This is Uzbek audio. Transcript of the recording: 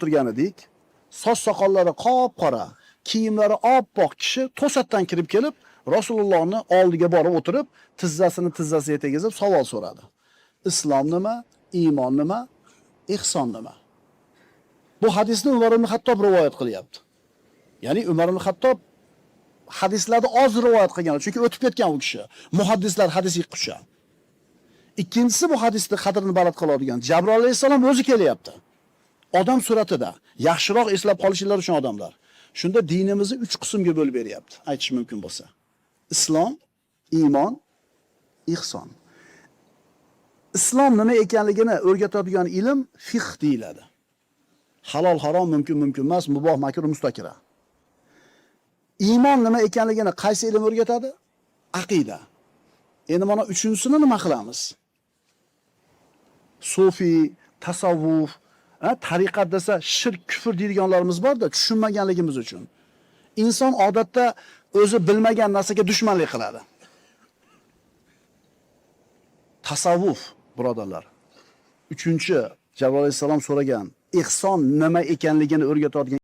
O'tirgan edik. Soch soqollari qop-qora, kiyimlari oppoq kishi to'satdan kirib kelib, Rasulullohni oldiga borib o'tirib, tizzasini tizzasiga tegizib savol so'radi. Islom nima? Iymon nima? Ihson nima? Bu hadisni Umar ibn Xattob rivoyat qilyapti. Ya'ni Umar ibn Xattob hadislarda oz rivoyat qilgan, chunki o'tib ketgan u kishi. Muhaddislar hadis yiqqucha. Ikkinchisi, bu hadisni qadrini baland qiladigan Jabroil alayhissalom o'zi kelyapti. Odam suratida yaxshiroq eslab qolishinglar uchun odamlar. Shunda dinimizni 3 qismga bo'lib beryapti, aytish mumkin bo'lsa. Islom, iymon, ihson. Islom nima ekanligini o'rgatadigan ilm fiqh deyiladi. Halol, harom, mumkin, mumkin emas, muboh, makruh, mustakra. Iymon nima ekanligini qaysi ilm o'rgatadi? Aqida. Endi mana uchinchisini nima qilamiz? Sufiy, tasavvuf, tariqat desa shirk, kufr deydiganlarimiz bor-da, tushunmaganligimiz uchun. Inson odatda o'zi bilmagan narsaga dushmanlik qiladi. Tasavvuf, birodarlar. Uchinchi, Jabroil alayhissalom so'ragan ihson nima ekanligini o'rgatadigan